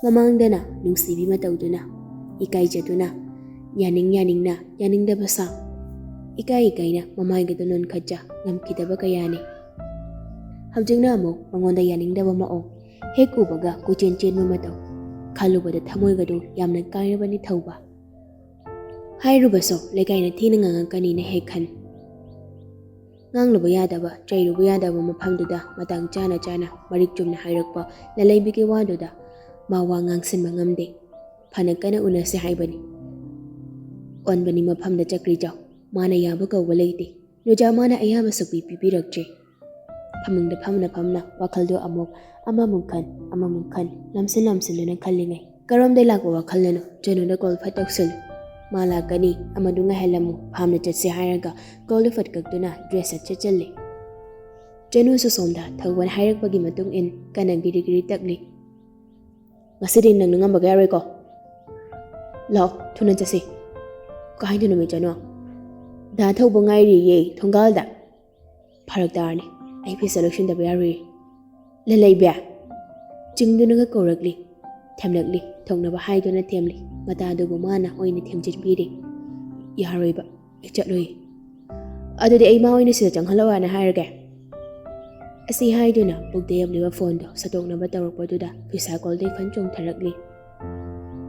ꯃꯃꯥꯡꯗꯅ ꯅꯨꯡꯁꯤꯕꯤ ꯃꯇꯧꯗꯨꯅ, ꯏꯀꯥꯏꯖꯗꯨꯅ, ꯌꯥꯅꯤꯡ ꯌꯥꯅꯤꯡꯅ, ꯌꯥꯅꯤꯡꯗꯕ ꯁꯥ, ꯏꯀꯥꯏ ꯏꯀꯥꯏꯅ ꯃꯃꯥꯏꯒꯗꯨ ꯅꯣꯟꯈꯠꯆ ꯉꯝꯈꯤꯗꯕ ꯀꯌꯥꯅꯤ꯫ ꯍꯧꯖꯤꯛꯅ ꯑꯃꯨꯛ ꯃꯉꯣꯟꯗ ꯌꯥꯅꯤꯡꯗꯕ ꯃꯑꯣꯡ, ꯍꯦꯛ ꯎꯕꯒ ꯀꯣꯏꯆꯦꯟ ꯆꯦꯟꯕ ꯃꯇꯧ꯫ ꯈꯜꯂꯨꯕꯗ ꯊꯃꯣꯏꯒꯗꯨ ꯌꯥꯝꯅ ꯀꯥꯏꯔꯕꯅꯤ ꯊꯧꯕ꯫ ꯍꯥꯏꯔꯨꯕꯁꯨ ꯂꯩꯀꯥꯏꯅ ꯊꯤꯅ ꯉꯥꯡꯉꯛꯀꯅꯤꯅ ꯍꯦꯛ ꯈꯟ꯫ ꯉꯥꯡꯂꯨꯕ ꯌꯥꯗꯕ, ꯆꯩꯔꯨꯕ ꯌꯥꯗꯕ ꯃꯐꯝꯗꯨꯗ ꯃꯇꯥꯡ ꯆꯥꯅ ꯆꯥꯅ ꯃꯔꯤꯛ ꯆꯨꯝꯅ ꯍꯥꯏꯔꯛꯄ ꯂꯂꯩꯕꯤꯒꯤ ꯋꯥꯗꯨꯗ ꯃꯥ ꯋꯥ ꯉꯥꯡꯁꯤꯟꯕ ꯉꯝꯗꯦ꯫ ꯐꯅ ꯀꯟꯅ ꯎꯅꯁꯦ ꯍꯥꯏꯕꯅꯤ꯫ ꯑꯣꯟꯕꯅꯤ ꯃꯐꯝꯗ ꯆꯀ꯭ꯔꯤ ꯆꯥꯎ꯫ ꯃꯥꯅ ꯌꯥꯕ ꯀꯧꯕ ꯂꯩꯇꯦ꯫ ꯅꯨꯖꯥ ꯃꯥꯅ ꯑꯌꯥꯕ ꯁꯨꯛꯄꯤ ꯄꯤꯕꯤꯔꯛꯇ꯭ꯔꯦ꯫ ꯐꯃꯨꯡꯗ ꯐꯝꯅ ꯐꯝꯅ ꯋꯥꯈꯜꯗꯣ ꯑꯃꯨꯛ ꯑꯃꯃꯨꯛ ꯈꯟ, ꯑꯃꯃꯨꯛ ꯈꯟ, ꯂꯝꯁꯤꯟ ꯂꯝꯁꯤꯟꯗꯨꯅ ꯈꯜꯂꯤꯉꯩ, ꯀꯔꯣꯝꯗꯩ ꯂꯥꯛꯄ ꯋꯥꯈꯜꯅꯅꯣ? ꯖꯅꯨꯗ ꯀꯣꯜ ꯐꯠ ꯇꯧꯁꯜꯂꯨ꯫ ꯃꯥ ꯂꯥꯛꯀꯅꯤ, ꯑꯃꯗꯨ ꯉꯥꯏꯍꯜꯂꯝꯃꯨ, ꯐꯥꯝꯗ ꯆꯠꯁꯦ ꯍꯥꯏꯔꯒ ꯀꯣꯜꯗꯨ ꯐꯠ ꯀꯛꯇꯨꯅ ꯗ꯭ꯔꯦꯁ ꯁꯠ ꯁꯦꯠꯆꯜꯂꯤ꯫ ꯖꯅꯨꯁꯨ ꯁꯣꯝꯗ ꯊꯧꯕꯅ ꯍꯥꯏꯔꯛꯄꯒꯤ ꯃꯇꯨꯡ ꯏꯟ ꯀꯟꯅ ꯒꯤꯔꯤ ꯒꯤꯔꯤ ꯇꯛꯂꯤ꯫ "ꯉꯁꯤꯗꯤ ꯅꯪꯅ ꯉꯝꯕꯒ ꯌꯥꯔꯣꯏꯀꯣ꯫ ꯂꯥꯛꯑꯣ, ꯊꯨꯅ ꯆꯠꯁꯤ"꯫ "ꯀꯥꯏꯗꯅꯣꯃꯤ ꯖꯅꯨ?" "ꯗꯥ ꯊꯧꯕ ꯉꯥꯏꯔꯤꯌꯦ, ꯊꯣꯡꯒꯥꯜꯗ"꯫ "ꯐꯔꯛ ꯇꯥꯔꯅꯤ, ꯑꯩ ꯐꯤꯁꯦ ꯂꯣꯏꯁꯤꯟꯗꯕ ꯌꯥꯔꯣꯏꯌꯦ"꯫ "ꯂꯂꯩꯕꯤ!" ꯆꯤꯡꯗꯨꯅꯒ ꯀꯧꯔꯛꯂꯤ꯫ ꯊꯦꯝꯂꯛꯂꯤ, ꯊꯣꯛꯅꯕ ꯍꯥꯏꯗꯨꯅ ꯊꯦꯝꯂꯤ꯫ ꯃꯇꯥꯗꯨꯕꯨ ꯃꯥꯅ ꯑꯣꯏꯅ ꯊꯦꯝꯖꯤꯟꯕꯤꯔꯤ꯫ "ꯌꯥꯔꯣꯏꯕ, ꯑꯩ ꯆꯠꯂꯣꯏ꯫ ꯑꯗꯨꯗꯤ ꯑꯩ ꯃꯥ ꯑꯣꯏꯅ ꯁꯤꯗ ꯆꯪꯍꯜꯂꯛꯑꯣꯅ ꯍꯥꯏꯔꯒꯦ?" ꯑꯁꯤ ꯍꯥꯏꯗꯨꯅ ꯄꯨꯛꯗ ꯌꯥꯝꯂꯤꯕ ꯐꯣꯟꯗꯣ ꯁꯠꯇꯣꯛꯅꯕ ꯇꯧꯔꯛꯄꯗꯨꯗ ꯐꯤꯁꯥꯀꯣꯜꯗꯩ ꯐꯟ ꯆꯣꯡꯊꯔꯛꯂꯤ꯫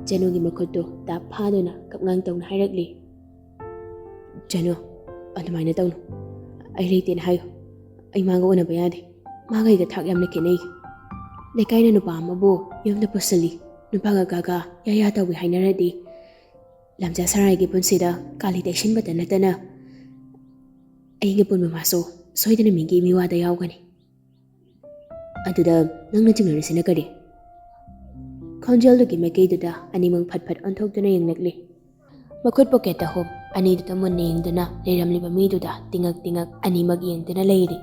ꯖꯅꯨꯒꯤ ꯃꯈꯨꯠꯇꯨ ꯇꯥꯞ ꯐꯥꯗꯨꯅ ꯀꯞꯉꯥꯡ ꯇꯧꯅ ꯍꯥꯏꯔꯛꯂꯤ, "ꯖꯅꯨ, ꯑꯗꯨꯃꯥꯏꯅ ꯇꯧꯅꯨ꯫ ꯑꯩ ꯂꯩꯇꯦꯅ ꯍꯥꯏꯌꯨ꯫ ꯑꯩ ꯃꯥꯒ ꯎꯅꯕ ꯌꯥꯗꯦ꯫ ꯃꯥꯒ ꯑꯩꯒ ꯊꯥꯛ ꯌꯥꯝꯅ ꯈꯦꯠꯅꯩ꯫ ꯂꯩꯀꯥꯏꯅ ꯅꯨꯄꯥ ꯑꯃꯕꯨ ꯌꯨꯝꯗ ꯄꯨꯁꯤꯜꯂꯤ, ꯅꯨꯄꯥꯒ ꯀꯥꯒ ꯌꯥ ꯌꯥ ꯇꯧꯏ ꯍꯥꯏꯅꯔꯗꯤ ꯂꯝꯖꯥ ꯁꯔꯥꯏꯒꯤ ꯄꯨꯟꯁꯤꯗ ꯀꯥꯂꯤ ꯇꯩꯁꯤꯟꯕꯇ ꯅꯠꯇꯅ ꯑꯩꯒꯤ ꯄꯨꯟꯕ ꯃꯥꯁꯨ ꯁꯣꯏꯗꯅ ꯃꯤꯒꯤ ꯃꯤꯋꯥꯗ ꯌꯥꯎꯒꯅꯤ꯫ ꯑꯗꯨꯗ ꯅꯪꯅ ꯆꯤꯡꯅꯔꯤꯁꯤꯅ ꯀꯔꯤ?" ꯈꯣꯟꯖꯦꯜꯗꯨꯒꯤ ꯃꯥꯏꯀꯩꯗꯨꯗ ꯑꯅꯤꯃꯛ ꯐꯠ ꯐꯠ ꯑꯣꯟꯊꯣꯛꯇꯨꯅ ꯌꯦꯡꯂꯛꯂꯤ꯫ ꯃꯈꯨꯠ ꯄꯣꯀꯦꯠꯇ ꯍꯣꯞ ꯑꯅꯤꯗꯨꯗ ꯃꯨꯟꯅ ꯌꯦꯡꯗꯨꯅ ꯂꯩꯔꯝꯂꯤꯕ ꯃꯤꯗꯨꯗ ꯇꯤꯉꯛ ꯇꯤꯉꯛ ꯑꯅꯤꯃꯛ ꯌꯦꯡꯗꯨꯅ ꯂꯩꯔꯤ꯫